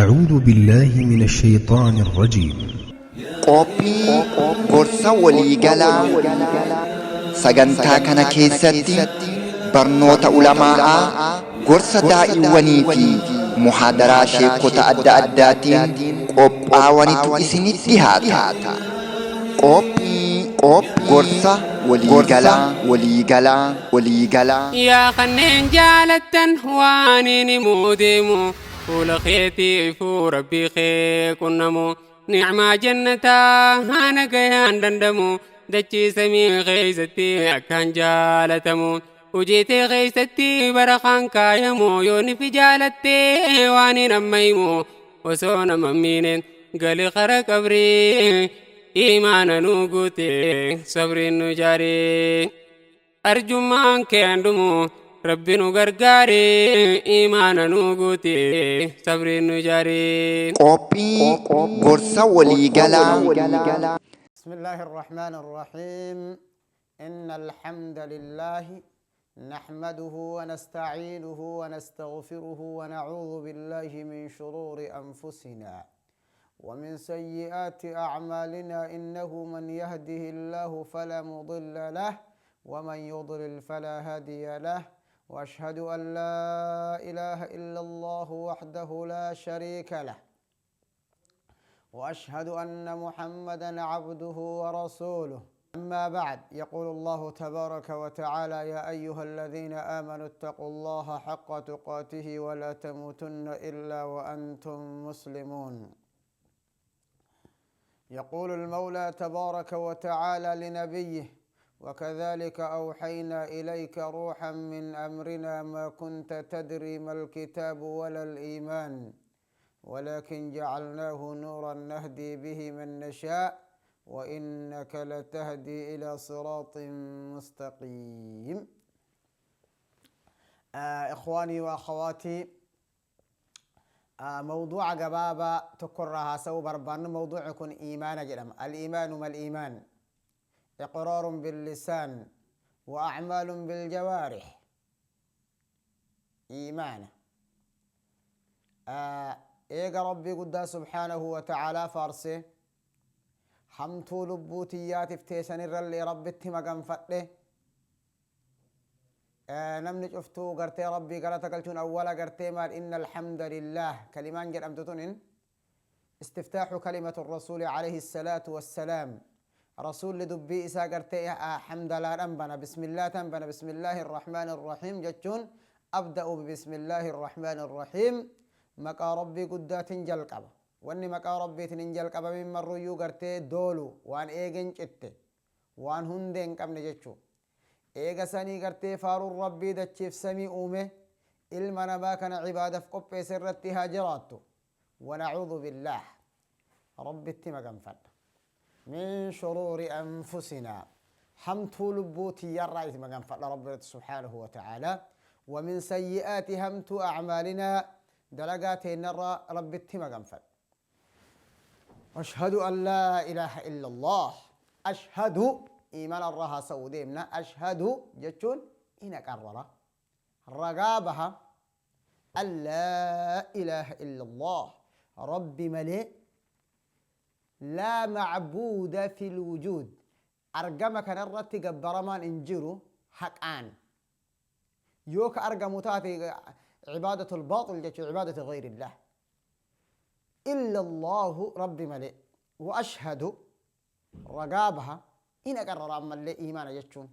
أعوذ بالله من الشيطان الرجيم. Qophii gorsa waliigalaa sagantaa kana keessatti barnoota ulamaa'aa, gorsa daa'iwwanii fi muhaadaraa sheekota adda addaatiin qophaawanitu isinitti dhihaata. Qophii gorsa waliigalaa waliigalaa waliigalaa. Yaa kanneen jaalattan waan inni himuu deemu, fuula keetiifuu rabbii kee qunnamu, ni'maa jannataa haana gayaan dandamu, dachii samii keeysatti akkaan jaalatamu, hojii tee keeysatti barakaan kaayamu, yoo nifi jaalattee waan hin amma himu, osoo nama miine gali kara qabrii, imaana nu guute, sabriin nu jaaree, arjummaan kee handumu, rabbi nu gargaare, imaana nu guute, sabriin nu jaaree. Qophii gorsa waliigalaa. بسم الله الرحمن الرحيم. إن الحمد لله نحمده ونستعينه ونستغفره ونعوذ بالله من شرور أنفسنا ومن سيئات أعمالنا، إنه من يهده الله فلا مضل له ومن يضلل فلا هادي له، وأشهد أن لا إله إلا الله وحده لا شريك له، واشهد ان محمدا عبده ورسوله. اما بعد، يقول الله تبارك وتعالى: يا ايها الذين امنوا اتقوا الله حق تقاته ولا تموتن الا وانتم مسلمون. يقول المولى تبارك وتعالى لنبيه: وكذلك اوحينا اليك روحا من امرنا، ما كنت تدري ما الكتاب ولا الايمان، ولكن جعلناه نورا نهدي به من نشاء، وإنك لتهدي إلى صراط مستقيم. إخواني وأخواتي، موضوع gabaabaa tokkorraa haasa'uu barbaannu، موضوع kun إيمان jedhama. الإيمان، ما الإيمان؟ إقرار باللسان وأعمال بالجوارح. إيمان eega rabbii guddaa سبحانه وتعالى faarse, hamtuu lubbuu tiyyaatiif teessanirrallee rabbitti maganfadhe. Namni cuftuu gartee rabbii galata galchuun awwala gartee maal؟ إن الحمد لله kalimaan jedhamtu tunin استفتاح كلمة الرسول عليه الصلاة والسلام. رسول dubbii isaa gartee حمدلادhan bana، بسم الله tan bana. بسم الله الرحمن الرحيم jechuun أبدأ بسم الله الرحمن الرحيم، maqaa rabbii guddaatiin jalqaba. Wanni maqaa rabbiitiin hin jalqabamin marruyyuu gartee doolu, waan eegen citte, waan hundee hin qabne jechuu. Eega sanii gartee faaruun rabbii dachiif samii uume, ilma namaa kana cibaadaf qopheesse irratti haa jiraattu. ونعوذ بالله، rabbitti maganfadha، من شرور أنفسنا، hamtuu lubbuu tiyyarraa itti maganfadha rabbi سبحانه وتعالى، ومن سيئات، hamtuu، أعمالنا، dalagaa teennarraa rabbitti maganfadha. أشهد أن لا إله إلا الله. أشهد، إيمان الرها سوديمنا. أشهد jechuun إن قرر رقابها أن لا إله إلا الله، ربي malee، لا معبود في الوجود، argama kanarratti gabbaramaan hin jiru haqaan. Yoo ka argamu taate عبادة الباطل jechuu، عبادة غير الله، إلا الله، ربي malee. وأشهد، رقابها إن أقرر أما إيمان jechuun،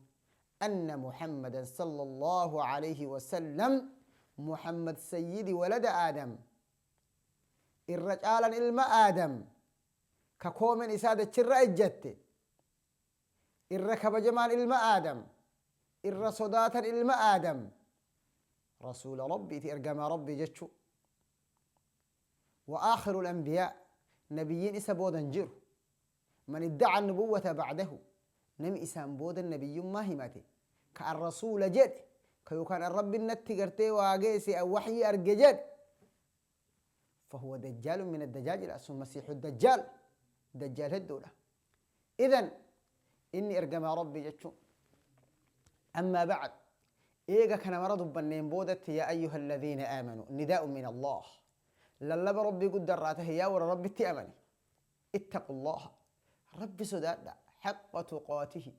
أن محمدا صلى الله عليه وسلم، محمد سيد ولد آدم، irra caalan ilma aadam, ka koomen isaa dachirra ejjatte, irra kabajamaan ilma aadam, irra sodaatan ilma aadam, rasuula rabbiiti, ergamaa rabbii jechu. وآخر الأنبياء، نبيين isa boodan jiru. من ادعى النبوة بعده، نم إسان بودا النبي ما همته كالرسول جد كيو كان الرب النتي قرتي واقيسي أو وحي أرججد، فهو دجال من الدجاجل، أسمى مسيح الدجال، دجال الدولة. إذن إني إرجما ربي جتشو. أما بعد، eega kana mara dubbanneen boodatti، يا أيها الذين آمنوا، نداء من الله. Lallaba Rabbii guddarraa tahe, yaa warra Rabbitti amane, ittaqu Allaha, Rabbi sodaadha, haqqa tuqaatihi,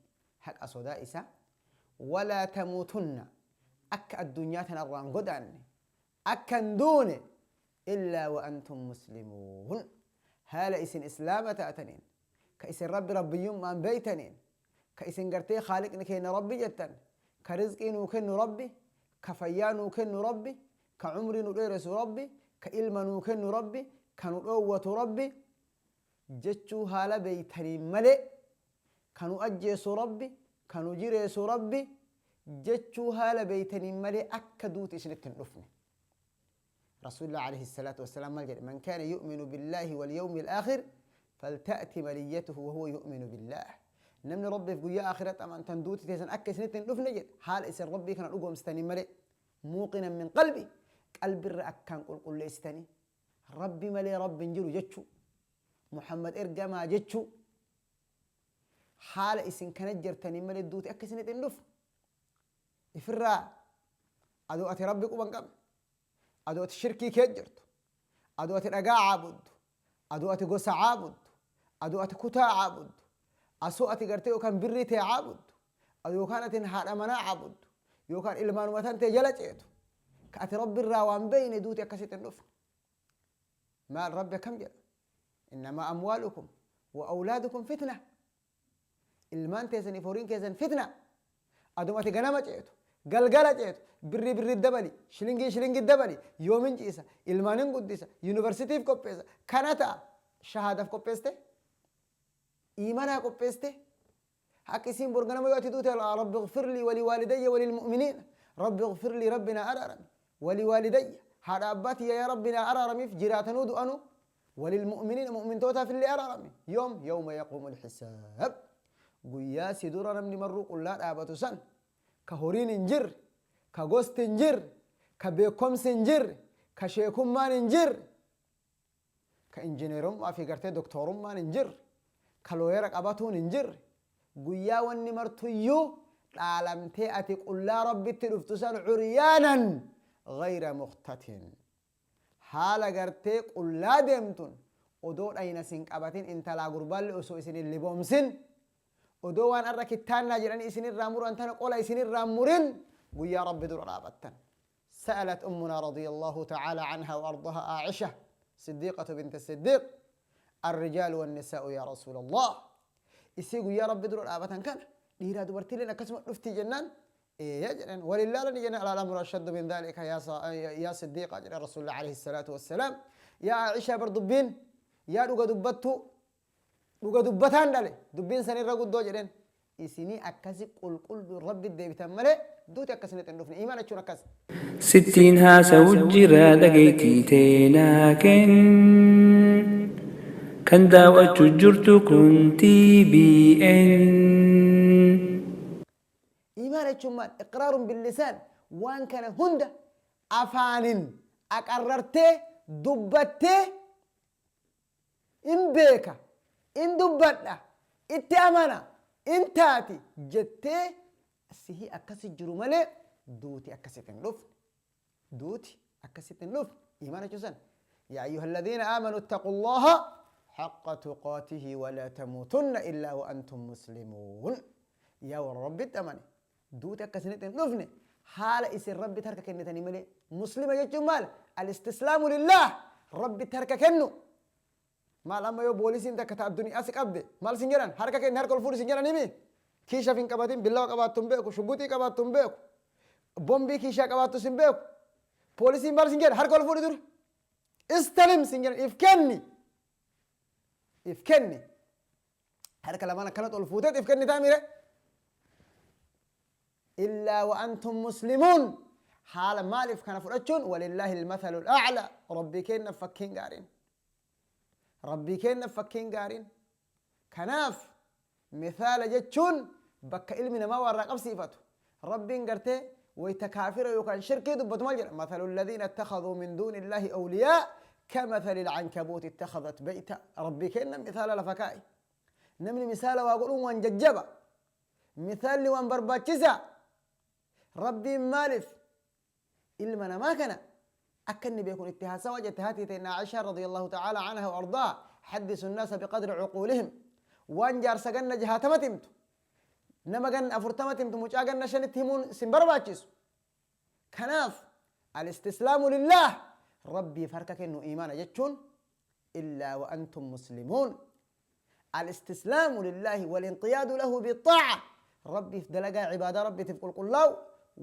haqa sodaa isaa, walaa tamuutunna, akka addunyaa tanarraa hin godaanne, akka hin duune, illaa wa antum muslimuun, haala isin islaama taataniin, ka isin Rabbi rabbiyyummaan beeytaniin, ka isin gartee khaaliqni keenya Rabbi jettan, ka rizqii nuu kennu Rabbi, ka fayyaa nuu kennu Rabbi, ka umrii nu dheeressu Rabbi, ka ilma nuu kennu Rabbi, ka nu dhoowwatu Rabbi jechuu haala beeytaniin malee, ka nu ajjeesu Rabbi, ka nu jireessu Rabbi jechuu haala beeytaniin malee akka duuti isinitti hin dhufne. Rasuulli alayhi salaatu wassalaam maal jedhe? Man kaana yu'minu billaahi wal yawmi al-aakhir falta'ti maliyyatuhu wa huwa yu'minu billaah. Namni Rabbiif guyyaa akhiratti amantan duuti teessan akka isinitti hin dhufne jedhe haala isin Rabbii kana dhugoomsitanii malee, muuqinan min qalbi, qalbirra akkaan qulqulleessitanii, Rabbi malee Rabbi hin jiru jechuu, Muhammad ergamaa jechuu haala isin kana jirtanii malee duuti akka isinitti hin dhufne. Ifirraa adoo ati Rabbi quba hin qabne, adoo ati shirkii kee jirtu, adoo ati dhagaa caabuddu, adoo ati gosa caabuddu, adoo ati kutaa caabuddu, asoo ati gartee yookaan birrii tee caabuddu, yookaan ati haadha manaa caabuddu, yookaan ilmaanuma tan tee jala ceetu, ka ati Rabbi irraa waan beeyne, duuti akkasitti hin dhufne. Maal Rabbi akkam jedha? Innamaa amwaalukum wa awlaadukum fitna. Ilmaan teessaniif horiin keessan fitna. Aduma ati ganama ceetu, galgala ceetu, birrii birrii dabali, shilingii shilingii dabali, yoomin ciisa, ilmaanin guddisa, yuunivarsiitiif qopheessa, kana ta'a. Shahaadaaf qopheessite, iimanaa qopheessite, akka isiin bor ganama yoo ati duute, rabbi ighfirlii walii waalidayya walilmu'miniin, rabbi ighfirlii, rabbi naa araarami, walii waalidayya, haadha abbaa tiyya yaa rabbi naa araaramiif, jiraatanuu du'anuu, walilmu'miniin, mu'mintootaaf illee araarami. Yoom? Yawma yaquumu alxisaab, guyyaa si dura namni marruu qullaa dhaabatu san, ka horiin hin jirre, ka gosti hin jirre, ka beekomsi hin jirre, ka sheekummaan hin jirre, ka injineerummaa fi gartee doktorummaan hin jirre, ka looyera qabatuun hin jirre, guyyaa wanni martuyyuu dhaalamtee ati qullaa Rabbitti dhuftu san, curyaanan gayra mukhtatin, haala gartee qullaa deemtun, odoo dhayna sin qabatin, intalaa gurbaalli osoo isin hin liboomsin, odoo waan arra kittaannaa jedhanii isinirraa muran tana qola isinirraa murin, guyyaa Rabbi dura dhaabattan. سألت أمنا رضي الله تعالى عنها وأرضها عائشة صديقة بنت الصديق: الرجال والنساء يا رسول الله؟ Isii guyyaa Rabbi dura dhaabatan kana dhiiraa dubartiileen akkasuma dhufti jennaan, ee jedhan. Walillaa ni jenna, الأمر أشد من ذلك يا صديقة jedhan رسول الله عليه الصلاة والسلام. Yaa Aisha, bar dubbiin yaa dhuga dubbattu, dhuga dubbataan dhale, dubbiin sanirra guddoo jedhen. Isinii akkasi qulqullu Rabbi deebitan malee duuti akkasinitti hin dhufne. Imaan jechuun akkas. Sittiin haasa'u jira, dhageettii teenaa kenn. Kan daawwachuu jirtu kun TBN. Imaan jechuun maal? إقرار باللسان, waan kana hunda afaanin aqarrartee dubbattee, in beeka, in dubbadha, itti amana, in taati jettee sihii akkasi jiru malee duuti akkasitti hin dhufne. Duuti akkasitti hin dhufne. Imaan jechuun san. يا أيها الذين آمنوا اتقوا الله حق تقاته ولا تموتن إلا وأنتم مسلمون. Yaa warra Rabbitti amane, duuti akkasinitti hin dhufne haala isin Rabbitti harka kennitanii malee. Muslima jechuun maal? الاستسلام لله, Rabbitti harka kennu. Maal amma yoo poolisiin takka ta addunyaa si qabde maal sin jedhan? Harka kenni, harka ol fuudhi sin jedhan himi. Kiishaaf hin qabatin, billawa qabaattu hin beeku, shuguxii qabaattu hin beeku, bombii kiishaa qabaattu sin beeku. Poolisiin maal sin jedha? Harka ol fuudhi dura. استسلم sin jedhan, if kenni, if kenni. Harka lamaan akkanatti ol fuuteet if kenni taamire. إلا وأنتم مسلمون, haala maaliif kana fudhachuun? ولله المثل الأعلى, Rabbii kenna fakkiin gaariin, Rabbii kenna fakkiin gaariin. Kanaaf mithaala jechuun bakka ilmi namaa warraa qabsiifatu. Rabbiin gartee wayta kaafira yookaan shirkii dubbatu maal jedha? مثل الذين اتخذوا من دون الله أولياء كمثل العنكبوت اتخذت بيتا. Rabbii kenna mithaala lafa kaa'i. Namni misaala waa godhuun waan jajjaba, mithaalli waan barbaachisaa. Rabbiin maaliif ilma namaa kana Akka inni beekuun itti haasawa jette haati teenna Aishaa radiyallahu ta'ala anha wa ardaa, haddisu nnaasa biqadri cuquulihim. Waan jaarsa ganna jahaatamatti himtu, nama ganna afurtamatti himtu mucaa ganna shanitti himuun sin barbaachisu. Kanaaf al-istislaamu lillaah, Rabbiif harka kennu iimaana jechuun, illaa wa antum muslimuun. Al-istislaamu lillaahi wal-inqiyaadu lahu bixaa'a, Rabbiif dalagaa cibaadaa Rabbiitiif qulqullaa'u,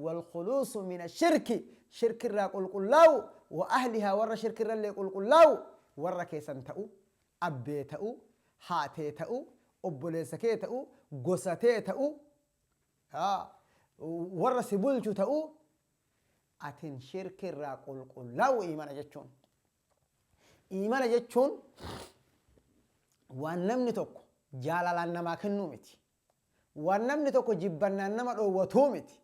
wal-khuluusu min ashirki, shirkirraa qulqullaa'u, wa ahlihaa, warra shirkirrallee qulqullaa'u, warra keessan ta'u, abbee ta'u, haatee ta'u, obboleessa kee ta'u, gosa tee ta'u, warra si bulchu ta'u, atin shirkirraa qulqullaa'u iimana jechuun. Iimana jechuun waan namni tokko jaalalaan namaa kennuu miti. Waan namni tokko jibbannaan nama dhoowwatuu miti.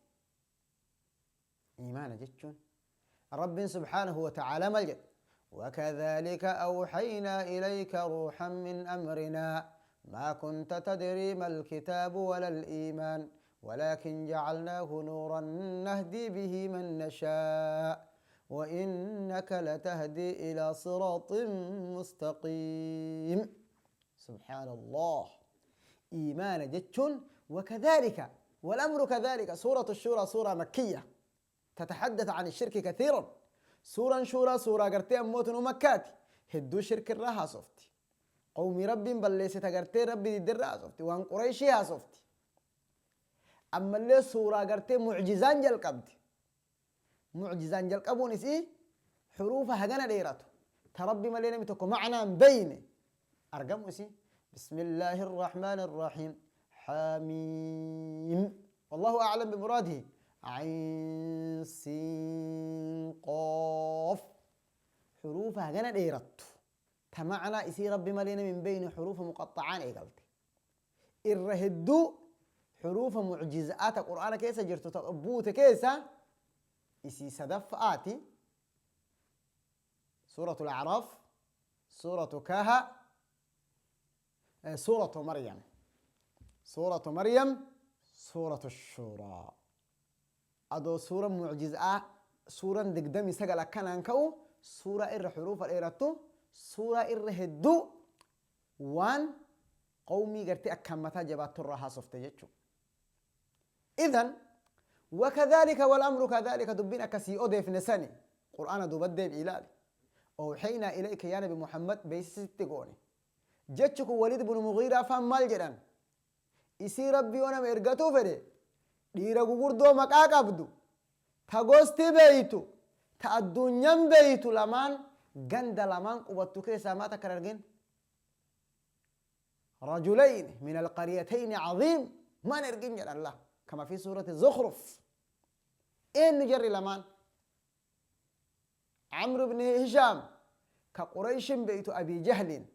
Iimaana jechuun Rabbiin subhaanahu wa ta'aalaa maal jedhe? وكذلك أوحينا إليك روحا من أمرنا ما كنت تدري ما الكتاب ولا الإيمان ولكن جعلناه نورا نهدي به من نشاء وإنك لتهدي إلى صراط مستقيم. سبحان الله. إيمان جتش وكذلك والأمر كذلك. سورة الشورى سورة مكية تتحدث عن الشرك كثيرا. سورة شورى سورة قرتي أموت ومكاتي هدو شرك الرها صفتي قومي ربي بل تقرتي ربي دي صفتي وان قريشي صفتي. أما اللي سورة قرتي معجزان جل قبدي معجزان جل قبون إسي حروفها هجنا ديرته تربي ملينا متكو معنى بين أرقام إسي بسم الله الرحمن الرحيم حاميم والله أعلم بمراده عين سين قاف حروفها هجنا ديرته تمعنا إسي ربي ملينا من بين حروف مقطعان إيقلتي الرهدو حروف معجزات القرآن كيسا جرتو تبوت كيسا إسي سدف آتي سورة الأعراف، سورة كاها، سورة مريم، سورة مريم، سورة الشورى. أدو سورة معجزة، سورة دقدمي سجل كان أنكو، سورة إر حروف الإيرتو، سورة إر هدو، وان قومي قرتي أكمتها جبات الرها صفتجتشو. إذن وكذلك والأمر كذلك دبين كسي أوديف نساني قرآن دوبدي بإلال أوحينا إليك يا نبي محمد بيستقوني جتشك وليد بن مغيرة فهم مال جدًا إسي ربي وانا مرقتو فري ديرا غوردو مكاك أبدو تاغوستي بيتو تا الدنيا بيتو لمان غند لمان قبطو كيسا ما تكررجين رجلين من القريتين عظيم ما نرجين جل الله كما في سورة الزخرف. إن نجري لمان عمرو بن هشام كقريش بيت أبي جهل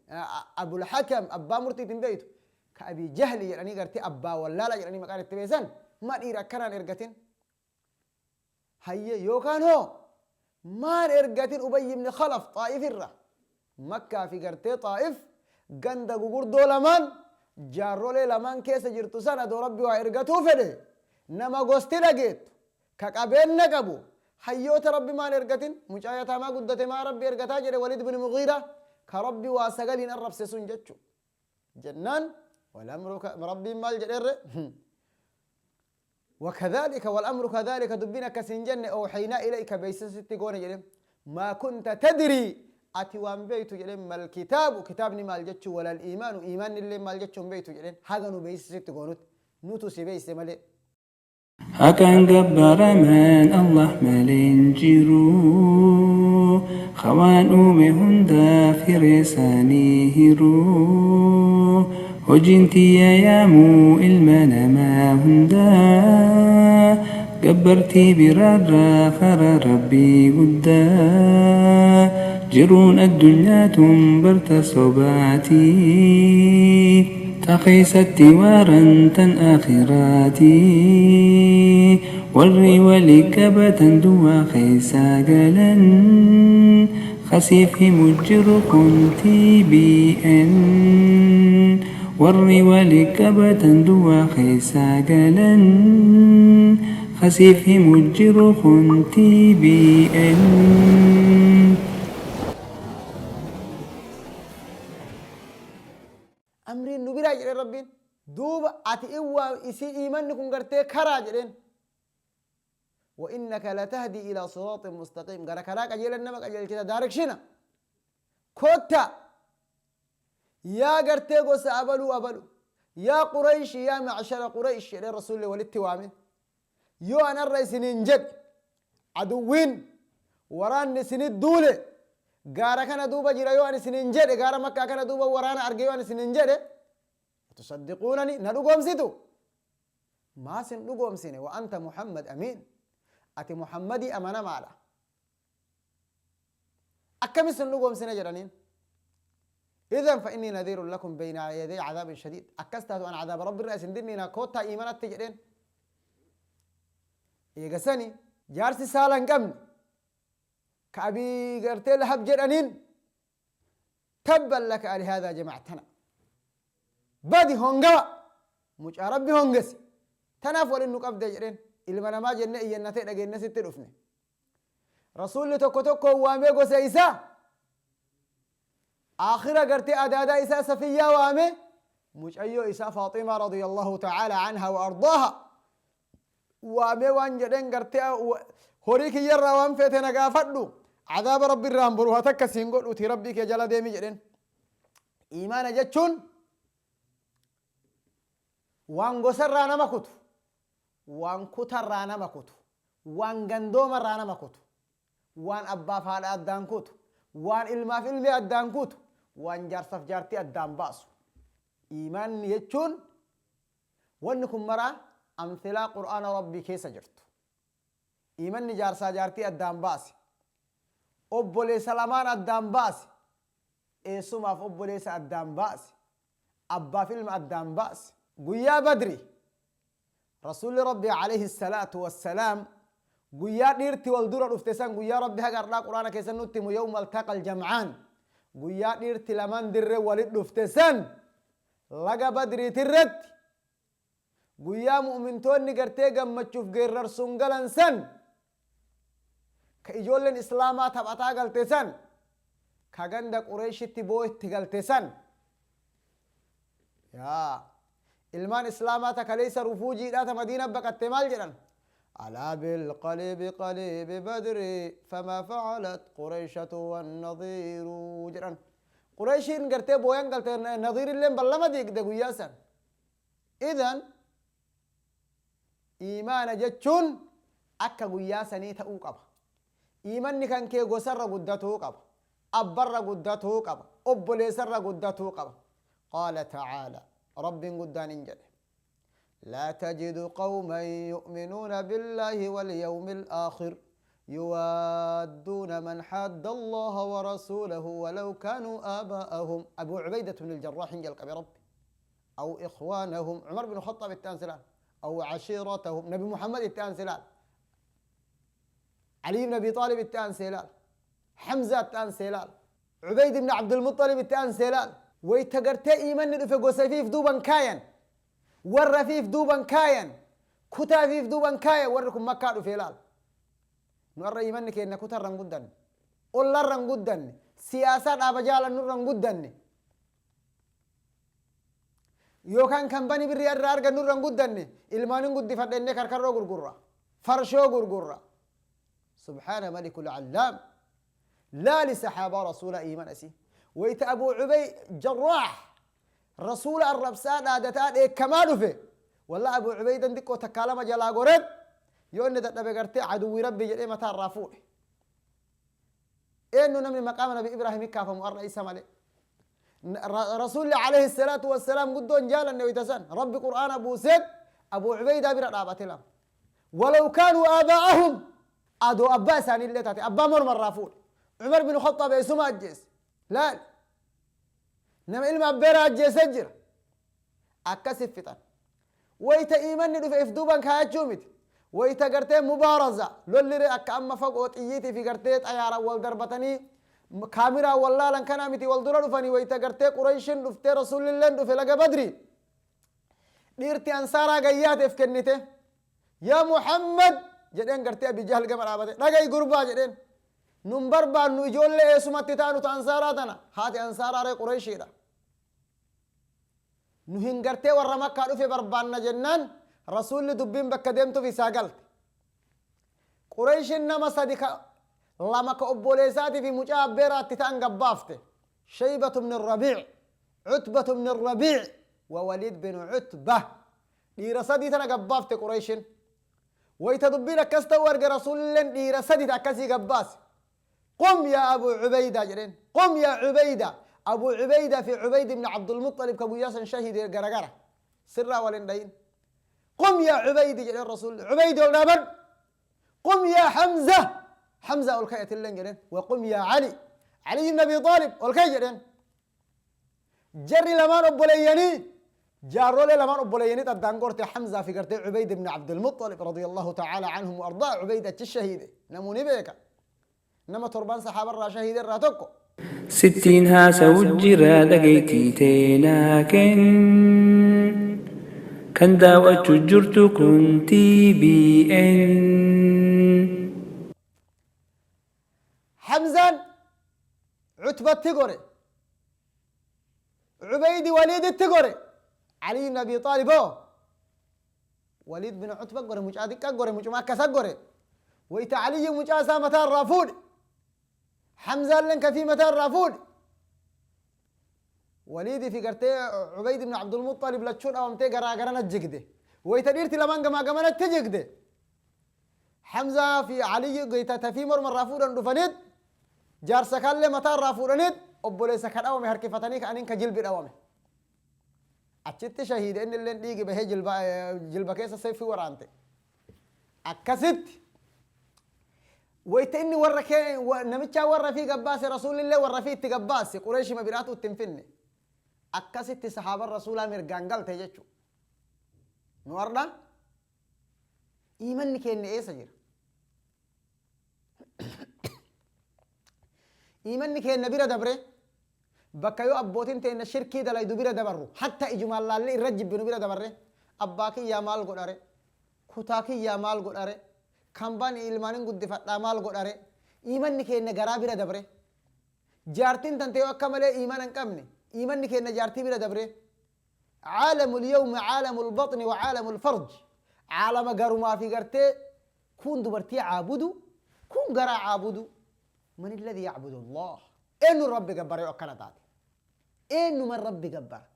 أبو الحكم أبا مرتين بيته كأبي جهل يعني قرتي أبا ولا لا يعني مكان التبيزن ما إيرا كان إرجتين هيا يوكان هو ما إرجتين أبي بن خلف طائف الرا مكة في قرتي طائف ganda gugurdoo lamaan jaarrolee lamaan keessa jirtu sana adoo rabbi waa ergatuu fedhe nama gosti dhageettu ka qabeenna qabu hayyoota rabbi maan ergatin mucaa yataamaa guddate maa rabbi ergataa jedhe Waliid bin Mughiira ka rabbi waa sagaliin arrabse sun jechu jennaan walamru rabbiin maal jedherre وكذلك والأمر كذلك دبنا كسنجن أوحينا إليك بيسست قون جدم ما كنت تدري أتي وان بيتو جدم ما الكتاب كتابني مال جتشو ولا الإيمان إيمان اللي مال جتشو بيتو جدم هذا نو بيسست قونت نوتو سي بيس مالي Haqaan gabbaramaan Allah malee hin jiru. Hawaan uume hundaa firee isaanii hiru. Hojiin tiyya yaamuu ilma namaa hundaa. Gabbartii biraarraa karaa Rabbii guddaa. Jiruun addunyaa tun barta sobaatii. Takeessatti waaran tan akhiraatii. Warri walii qabatan duwwaa keessaa galan. Khasiif himu jiru kun TBN. Warri walii qabatan duwwaa keessaa galan. Kasiif himu jiru kun TBN. Amriin nu biraa jedheen Rabbiin. Duuba ati in waa isii iimanni kun gartee karaa jedheen. وإنك لتهدي إلى صراط مستقيم. Gara karaa qajeelan nama qajeelchita, direction. Kotta yaa gartee gosa abaluu abalu, yaa Quraysh, yaa معشر قريش jedhee Rasuulli walitti waame. Yoo an arra isiniin jedhe, aduwwiin waraanni isinit duule gaara kana duuba jira, yoo an isiniin jedhe, gaara Makkaa kana duuba waraana arge yoo an isiniin jedhe, تصدقونني? Na dhugoomsitu? Maasin dhugoomsine? وأنت محمد أمين, ati Muhammadii amanamaadha, akkamis hin dhugoomsine jedhaniin. إذن فإني نذير لكم بين يدي عذاب شديد. Akkas taatu an عذاب Rabbi irraa isin dinniina, koottaa iimanatti jedheen. Eegasani jaarsi saala hin qabne ka Abii gartee Lahab jedhaniin, تبا لك ألهذا جمعتنا, badi hongawa mucaa Rabbi hongese, tanaaf walin nu qabde jedheen. Ilma namaa jenne iyyannatee dhageenne sitti dhufne. Rasuulli tokko tokko waamee gosa isaa aakhira gartee adaadaa isaa Safiyyaa waame, mucayyoo isaa Faaximaa رضي الله تعالى عنها وأرضاها waamee waan jedheen, gartee horii kiyyarraa waan feete na gaafadhu, cadaaba Rabbi irraan boru haa takka siin godhuti, Rabbii kee jala deemi jedheen. Iimaana jechuun waan gosarraa nama kutu, waan kutarraa nama kutu, waan gandoomarraa nama kutu, waan abbaaf haadha addaan kutu, waan ilmaaf ilmi addaan kutu, waan jaarsaaf jaartii addaan baasu. Iimaanni jechuun wanni kun maraa amthilaa Qur'aana Rabbii keessa jirtu. Iimanni jaarsaa jaartii addaan baase, obboleessa lamaan addaan baase, eessumaaf obboleessa addaan baase, abbaaf ilma addaan baase. Guyyaa Badri Rasuulli Rabbii عليه الصلاة والسلام, guyyaa dhiirti wal dura dhufte san, guyyaa Rabbi haga har'aa Quraana keessa nutti himu, يوم التقى الجمعان, guyyaa dhiirti lamaan dirree walit dhufte san, laga Badriitirratti, guyyaa mu'mintoonni gartee gammachuuf geerrarsuun galan san, ka ijoolleen islaamaa taphataa galte san, ka ganda Qureeshitti boo'itti galte san, yaa ilmaan islaamaa ta kaleessa rufuujiidhaa ta Madiina baqatte maal jedhan? ألا بالقليب قليب بدر فما فعلت قريشة والنظير jedhan. Qureeshiin gartee booyan galte, Nadiir illeen ballama diigde guyyaa san. إذن iimaana jechuun akka guyyaa sanii ta'uu qaba. Iimanni kan kee gosarra guddatuu qaba, abbarra guddatuu qaba, obboleessarra guddatuu qaba. قال تعالى, Rabbiin guddaan hin jedhe: لا تجد قوما يؤمنون بالله واليوم الآخر يوادون من حاد الله ورسوله ولو كانوا آباءهم, أبو عبيدة بن الجراح jalqabe Rabbi, أو إخوانهم, عمر بن الخطاب التانسلال, أو عشيرتهم, نبي محمد التانسلال, علي بن أبي طالب التانسلال, حمزة التانسلال, عبيد بن عبد المطلب التانسلال. Wayta gartee iimanni dhufe gosa fiif duuban kaayan, warra fiif duuban kaayan, kutaa fiif duuban kaayan. Warri kun Makkaa dhufe ilaal. Nu har'a iimanni keenya kutarra hin guddanne, ollarra hin guddanne, siyaasaa dhaaba jaalannurra hin guddanne, yookaan kambanii birrii irraa argannurra hin guddanne. Ilmaanin guddifadha innee karkarroo gurgurra, farshoo gurgurra. سبحان ملك العلام, laali saxaabaa Rasuula iiman asii. Wayta Abuu Cubey Jarraax Rasuula arrabsaa dhaadataa dheekkamaa dhufe, walla Abuu Cubeydan xiqqoo takkaa lama jalaa goret. Yoo inni dadhabe gartee aduwwi Rabbi jedhee mataa irraa fuudhe. Eenyu namni maqaama Nabi Ibraahim kaafamu arra isa malee? Rasuulli عليه الصلاة والسلام guddoon jaalanne. Wayta san Rabbi Qur'aana buuseet Abuu Cubeydaa bira dhaabate lama. ولو كانوا آباءهم, adoo abbaa isaanii illee taate, abbaa morma irraa fuudhe. Cumar bin Khaxaab eessuma ajjeese. Laal, nama ilma abbeeraa ajjeese jira. Akkasit fixan. Wayta iimanni dhufe if duuban kaayachuu miti. Wayta gartee mubaaraza lollire akka amma fagoo xiyyiitii fi gartee xayaaraan wal darbatanii kaamiraan wal laalan kanaa miti. Wal dura dhufanii, wayta gartee Qureyshin dhuftee Rasuulilleen dhufe laga Badri, dhiirti ansaaraa gayyaateef kennite. Yaa Muhammad jedheen gartee Abi Jahl gama dhaabate. Dhaga'i gurbaa jedheen. Nun barbaannu ijoollee eessumatti taanu ta ansaaraa tana. Haati ansaaraa ree Qureeshiidha. Nu hin gartee warra Makkaa dhufe barbaanna jennaan Rasuulli dubbiin bakka deemtuuf isaa galte. Qureeshiin nama sadi ka lama ka obboleessaatii fi mucaa abbeeraatti ta'an gabbaafte. Shaybatu ibn Rabiic, Cutbatu ibn Rabiic wa Waliid bin Cutba. Dhiira sadii tana gabbaafte Qureeshiin. Wayta dubbiin akkas ta'uu arge Rasuulilleen dhiira sadi ta akkasii gabbaase. Qum yaa Abu Cubaydaa jedheen. Qum yaa Cubaydaa. Abu Cubaydaa fi Cubayd ibn Abdulmuxalib ka guyyaa san shahiide garagara. Sirraa wal hin dhayin. Qum yaa Cubaydi jedheen Rasuulli. Cubaydi ol dhaabadhu. Qum yaa Hamza. Hamza ol ka'i atilleen jedheen. Wa qum yaa Ali. Ali ibn Abi Xaalib ol ka'i jedheen. Jarri lamaan obboleeyyanii jaarrolee lamaan obboleeyyanii addaan gorte Hamzaa fi gartee Cubayd ibn Abdulmuxalib radiyallahu ta'ala anhum wa ardaa. Cubayd achi shahiide. Namuu ni beeka. Nama torban sahaabarraa shahiide irraa tokko. Sittiin haasawu jira dhageettii teenaa kenn. Kan daawwachu jirtu kun TBN. Hamzaan Cutbatti gore. Cubaydi Waliiditti gore. Ali ibn Abi Xaalib hoo Waliid bin Cutba gore, mucaa xiqqaa gore, mucuma akkasa gore. Wayita Aliyyi mucaa isaa mataa irraa fuudhe. Hamzaalleen kafii mataa irraa fuudhe. Waliidii fi gartee Cubayd ibn Abdul Muxalib lachuu dhawamtee garaa garana jigde. Wayita dhiirti lamaan gamaa gamanatti jigde. Hamzaa fi Aliyyi wayita tafii morma irraa fuudhan dhufaniit jaarsa kaallee mataa irraa fuudhaniit obboleessa ka dhawame harkifatanii ka'aniin ka jilbi dhawame. Achitti shahiide, inni illeen dhiigi bahee jilba keessa seeffi waraante. Akkasitti wayita inni warra kee namichaa warra fi gabbaase, Rasuulillee warra fi itti gabbaase, Qureeshima biraatu itti hin finne. Akkasitti sahaaban Rasuulaa mirgaan galte jechuudha. Nu har'a iimanni keenya eessa jira? Iimanni keenya bira dabre bakka yoo abbootiin teenya shirkii dalaydu bira dabarru, hatta ijumaan laallee irra jibbinu bira dabarre, abbaa kiyyaa maal godhare, kutaa kiyyaa maal godhare, kan bani ilmaanin guddifadhaa maal godhare, iimanni keenya garaa bira dabre. Jaartiin tante yoo akka malee iimana hin qabne, iimanni keenya jaartii bira dabre. Caalamul yawmi caalamul baxni wa caalamul farj, caalama garumaa fi gartee kuun dubartii caabudu, kuun garaa caabudu. Man alladhi yacbudu Allah? Eenyuun Rabbi gabbara yoo akkana taate? Eenyuman Rabbi gabbara?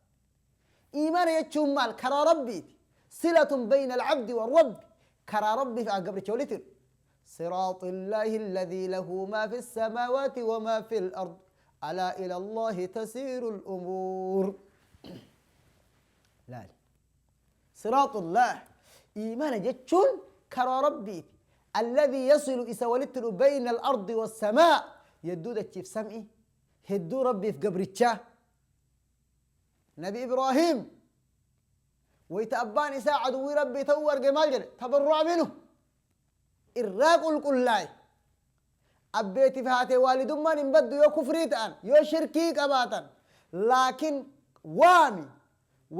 Iimaana jechuun maal? Karaa Rabbiiti. Silatun bayna alcabdi warabbi, karaa Rabbii fi gabricha walitti hidhu. Siraaxi Illaahi alladhii lahu maa fi samaawaati wa maa fi al-ard, alaa ila Allahi tasiiru al-umuur. Laali, siraaxullaah, iimaana jechuun karaa Rabbiiti, alladhii yasilu, isa walitti hidhu, bayna al-ardi wassamaa, yedduu dachiif sam'i, hedduu Rabbiif gabrichaa. Nabi Ibraahiim wayta abbaan isaa aduwwii Rabbii ta'uu arge maal jedhe? Tabarru'a minhu, irraa qulqullaa'e. Abbeetiif haatee waalidummaan hin baddu yoo kufrii ta'an, yoo shirkii qabaatan, laakiin waami,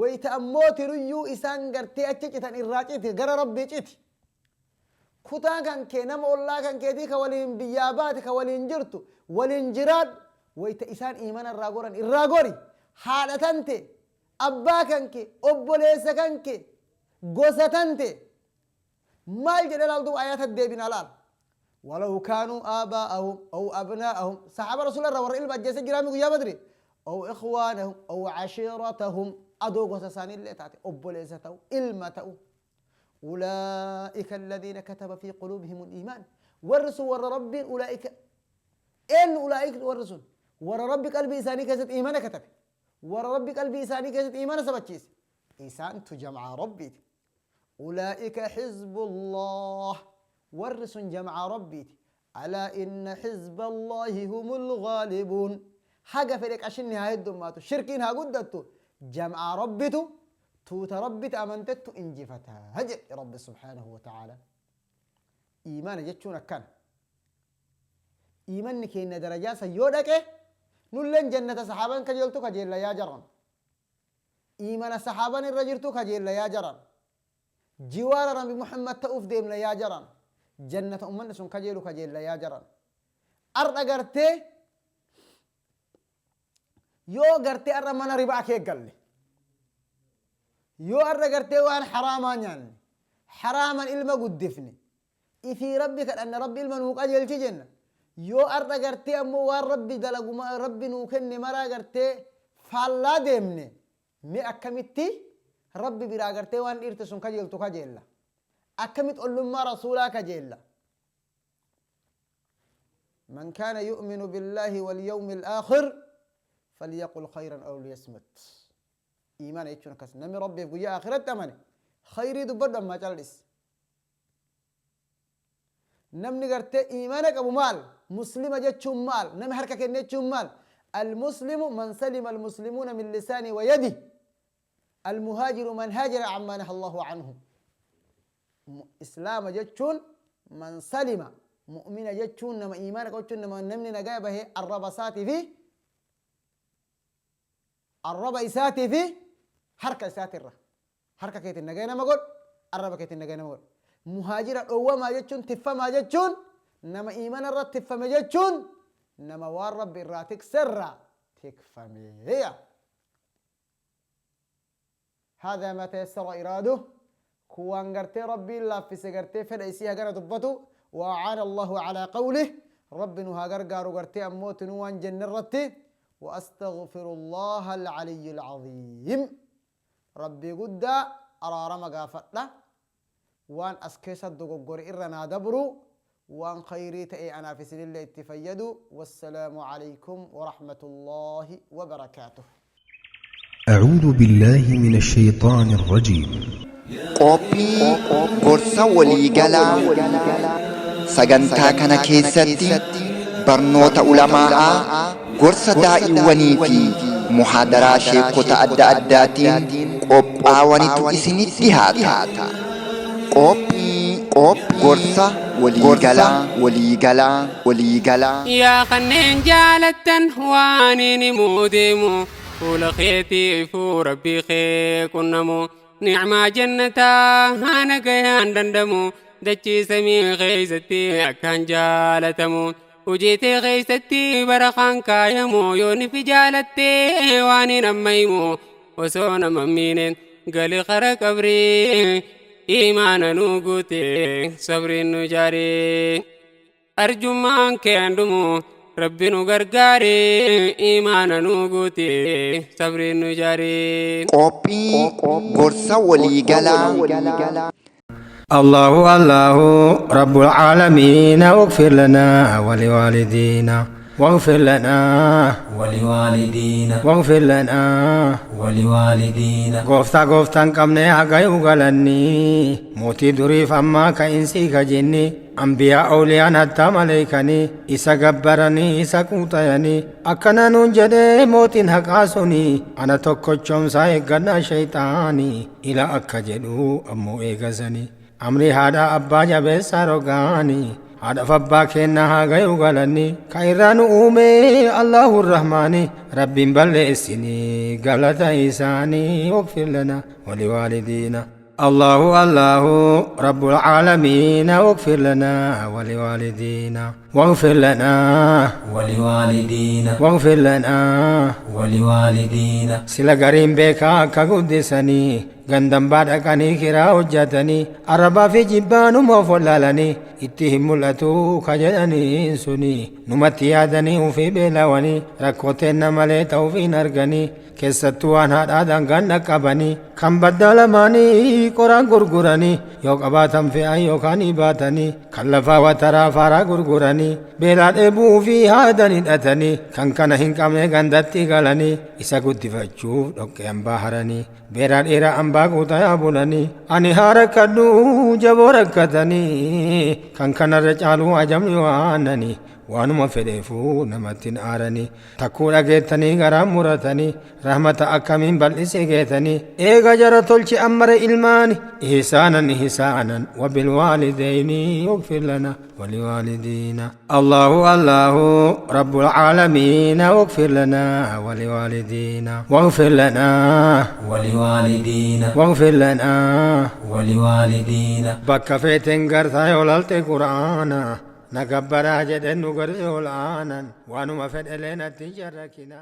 wayta ammoo tiruyyuu isaan gartee achi citan irraa citi, gara Rabbii citi. Kutaa kan kee, nama ollaa kan keetii ka waliin biyyaa baate, ka waliin jirtu waliin jiraadhu, wayta isaan iimana irraa goran irraa gori. Haadha tante, abbaa kan kee, obboleessa kan kee, gosa tante, maal jedhe? Laal duuba ayata deebina laal. Walaw kaanuu aabaa'ahum aw abnaa'ahum, saxaaba Rasuula irraa warra ilma ajjeese jiraami guyyaa Badri, aw ikhwaanahum aw cashiiratahum, adoo gosa isaaniillee taate, obboleessa ta'u, ilma ta'u, ulaa'ika alladhiina kataba fi quluubihim al-iimaan, warri sun warra Rabbiin, ulaa'ika eenyu? Ulaa'ik warri sun warra Rabbi qalbii isaanii keessatti iimana katabe, warra Rabbi qalbii isaanii keessatti iimana sabachiise, isaantu jam'aa Rabbiiti. Ulaa'ika xizbullah, warri sun jam'aa Rabbiiti. Alaa inna xizballaahi humul ghaalibuun. Haga fedhe qashinni haa heddummaatu, shirkiin haa guddattu, jam'aa Rabbitu, tuuta Rabbitti amantettu injifata jedhe Rabbi subhaanahu wa ta'ala. Iimaana jechuun akkana. Iimanni keenya darajaa san yoo dhaqe, nulleen jannata sahaaban kajeeltu kajeella yaa jaran. Iimana sahaaban irra jirtu kajeella yaa jaran. Jiwaara Nabi Muhammad ta'uuf deemna yaa jaran. Jannata ummanni sun kajeelu kajeella yaa jaran. Ar'a gartee yoo gartee ar'a mana ribaa kee galle, yoo ar'a gartee waan haraamaa nyaanne, haraaman ilma guddifne, ifii Rabbi kadhanne, Rabbi ilma nuu qajeelchi jenna. Yoo ar'a gartee ammoo waan Rabbi dalagu, Rabbi nuu kenne maraa gartee faallaa deemne, mee akkamitti Rabbi biraa gartee waan dhiirti sun kajeeltu kajeella? Akkamitti ollummaa Rasuulaa kajeella? من كان يؤمن بالله واليوم الآخر فليقل خيرا أو ليصمت. إيمان يجون كس نمي ربي في آخرة أمني خيري دبر ما جلس. نمني قرت إيمانك أبو مال مسلم جتشم مال نمي حركة كنتشم مال. المسلم من سلم المسلمون من لسانه ويده، المهاجر من هاجر عما نهى الله عنه. إسلام جتشون من سلم مؤمن جتشون نما إيمانك جتشون نما نمني نجابه الرب ساتي في الرب إساتي في حركة ساترة حركة كيت النجاي ما قول الرب كيت النجاي ما قول. مهاجر أول ما جتشون تفهم ما جتشون نما إيمان الرب تفهم جتشون نما والرب الراتك سرة تكفمي هي. هذا ما تيسر إراده كوان قرتي ربي الله في سقرتي فليسيها قرأ دبته وأعان الله على قوله رب نها قرقار قرتي أموت نوان جنرتي. وأستغفر الله العلي العظيم. ربي قد أرارم قافتنا وان أسكيس الدقوقر إرنا دبرو وان خيري تأي أنا في سن الله اتفيدوا. والسلام عليكم ورحمة الله وبركاته. أعوذ بالله من الشيطان الرجيم. Qophii gorsa waliigalaa sagantaa kana keessatti barnoota ulamaa'aa, gorsa daa'iwwanii fi muhaadaraa sheekota adda addaatiin qophaawanitu isinitti dhihaata. Qophii gorsa waliigalaa waliigalaa waliigalaa. Yaa kanneen jaalattan waan inni muudeemu fuula keetiif Rabbii kee qunnamu. Nicmaa jannataa haana gayaan dandamu dachii samii keeysatti akkaan jaalatamu. Hojiitee keeysatti barakaan kaayamu yoo nifi jaalattee waan hin ammaymu osoo nama miinen gali qara qabrii imaana nu guute sabriin nu jaaree. Arjummaan keen dhumu Rabbi nu gargaare imaana nu guute sabriin nu jaaree. Qophii gorsa waliigalaa. الله الله رب العالمين واغفر لنا ولوالدينا واغفر لنا ولوالدينا واغفر لنا ولوالدينا. Gooftaa gooftaan qabne hagayuu galanni mootii duriif ammaa ka'insii kajinni ambiyaa awliyaan hattaa maleeykanii isa gabbaranii isa quuxayanii akkana nuun jedhee mootiin haqaa suni ana tokkochoomsaa eeggannaa shayxaanii ila akka jedhu ammoo eegasanii amri haadha abbaa jabeessaa rogaanii haadhaaf abbaa kennaa haa gayuu galanni ka irraa nu uume Allahu Rahmaani Rabbiin balleessinii galata isaanii واغفر لنا ولوالدينا. الله الله رب العالمين واغفر لنا ولوالدينا واغفر لنا ولوالدينا واغفر لنا ولوالدينا. sila gariin beekaa akka guddisanii gandan baadhaqanii kiraa hojjetanii arrabaa fi jibbaanuma of wallaalanii itti hin mul'atu ka jedhaniin suni numatti yaadanii ufii beelawanii rakkoo malee ta'uuf hin arganii keessattuu waan haadhaa dangaan dhaqqabanii kan baddaa lamaanii qoraan gurguranii yoo qabaatan fe'an yookaan baatanii kan lafaa wataraa faaraa gurguranii beelaa dheebuu fi haadan hidhatanii kan kana hin qabne gandatti galanii isa guddifachuuf dhoqqee hambaa haranii beeraa dheeraa hambaa guutaa bulanii ani haa rakkadhu jaboo rakkatanii kan kanarra caaluu ajabni waananii Waanuma fedheefuu namatti hin aaranii. Takkuu dhageettanii garaa muratanii. Rahmata akkamiin bal'isee geetanii. Eega jara tolchi ammare ilmaani. Ihsaanan ihsaanan wabilwaalidayni واغفر لنا ولوالدينا. الله الله رب العالمين واغفر لنا ولوالدينا. واغفر لنا ولوالدينا. واغفر لنا ولوالدينا. Bakka feeteen gartaa yoo laalte quraana na gabbaraa jedhen nu garee ol aanan waanuma fedhelee natti jarrakina.